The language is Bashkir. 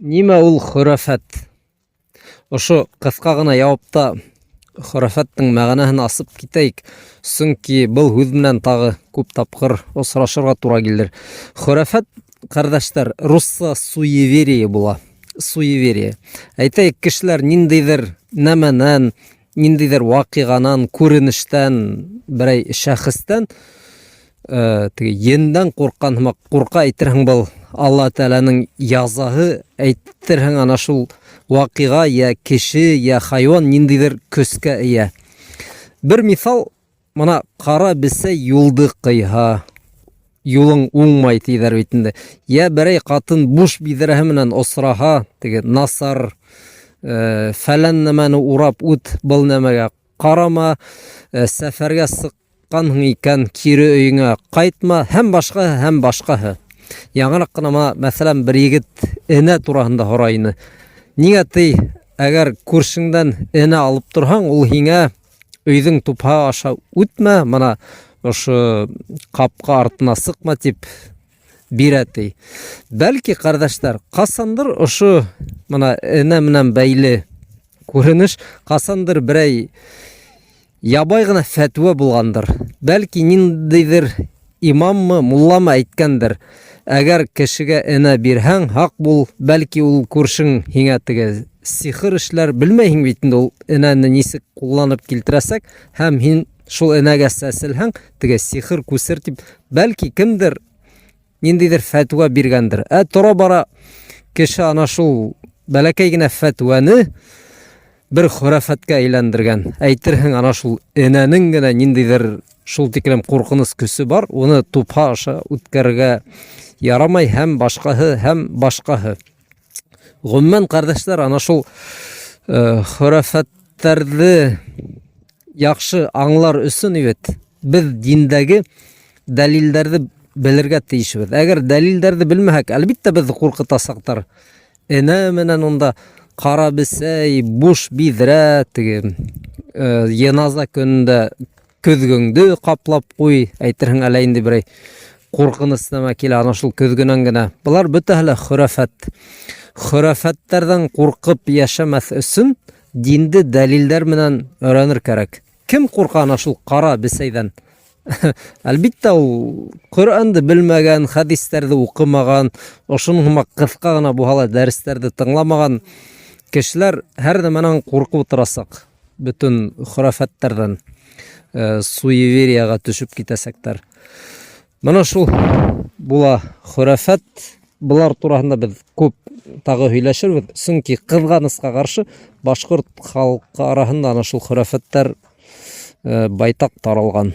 Нимә ул хөрәфәт? Ошо ҡыҫҡа ғына яуапта хөрәфәттең мәғәнәһен асып китәйек, сөнки был һүҙ менән тағы күп тапҡыр осрашырға тура килер. Хөрәфәт, ҡәрҙәштәр, русса суеверие була. Суеверие. Әйтәйек, кешеләр ниндәйҙер нәмәнән, ниндәйҙер ваҡиғанан, күренештән, берәй шәхестән э, теге ендән ҡурҡҡан һымаҡ ҡурҡа, әйтерһең, был Алла Тәғәләнең язаһы, әйтерһең, ана шул ваҡиға йә кеше, йә хайуан ниндәйҙер көскә эйә. Бер миҫал, мына ҡара бесәй юлды ҡыйһа, юлың уңмай тиҙәр бит инде. Йә берәй ҡатын буш биҙрәһе менән осраһа, теге насар, э, фәлән нәмәне урап үт, был нәмәгә ҡарама, э, сәфәргә сыҡҡанһың икән, кире өйөңә ҡайтма һәм башҡаһы, һәм башҡаһы. Яңыраҡ ҡына мына, мәҫәлән, бер егет энә тураһында һорай ине. Ниңә ти, әгәр күршеңдән энә алып торһаң, ул һиңә өйҙөң тупһа аша үтмә, мына ошо ҡапҡа артына сыҡма тип бирә ти. Бәлки, ҡәрҙәштәр, ҡасандыр ошо мына энә менән бәйле күренеш ҡасандыр берәй ябай ғына фәтүә булғандыр. Бәлки, ниндәйҙер имаммы, мулламы әйткәндер. Әгәр кешегә энә бирһәң, һаҡ бул, бәлки ул күршең һиңә теге сихыр эшләр, белмәйһең бит инде ул энәне нисек кулланып килтерәсәк, һәм һин шул энәгә сәселһәң, теге сихыр күсер дип, бәлки кемдер ниндидер фәтүә биргәндер. Ә тора-бара кеше ана шул бәләкәй генә фәтүәне бер хөрәфәткә әйләндергән. Әйтерһең, ана шул энәнең генә ниндидер шул тиклем куркыныс көсе бар, уны тупһа аша үткәрергә ярамай һәм башкаһы, һәм башкаһы. Гомумән, кардәшләр, ана шул э, хөрәфәтләрҙе яҡшы аңлар өсөн бит беҙ диндәге дәлилдәрҙе белергә тейешбеҙ. Әгәр дәлилдәрҙе белмәһәк, әлбиттә, беҙҙе ҡурҡытасаҡтар. Энә менән унда ҡара бесәй, буш биҙрә, теге э, йыназа көнөндә көҙгөңдө ҡаплап ҡуй, әйтерһең әле инде берәй ҡурҡыныс нәмә килә, ана шул көҙгөнән генә. Былар бөтәһе лә хөрәфәт. Хөрәфәттәрҙән ҡурҡып йәшәмәҫ өсөн динде дәлилдәр менән өйрәнер кәрәк. Кем ҡурҡа ана шул ҡара бесәйҙән? Әлбиттә, ул Ҡөрьәнде белмәгән, хәдистәрҙе уҡымаған, ошоноң һымаҡ ҡыҫҡа ғына булһа ла дәрестәрҙе тыңламаған кешеләр һәр нәмәнән ҡурҡып утырасаҡ. Бөтөн хөрәфәттәрҙән э, суеверияға төшөп китәсәктәр. Мына шул була хөрәфәт. Былар тураһында беҙ күп тағы һөйләшербеҙ, сөнки ҡыҙғанысҡа ҡаршы башҡорт халҡы араһында ана шул хөрәфәттәр э, байтаҡ таралған.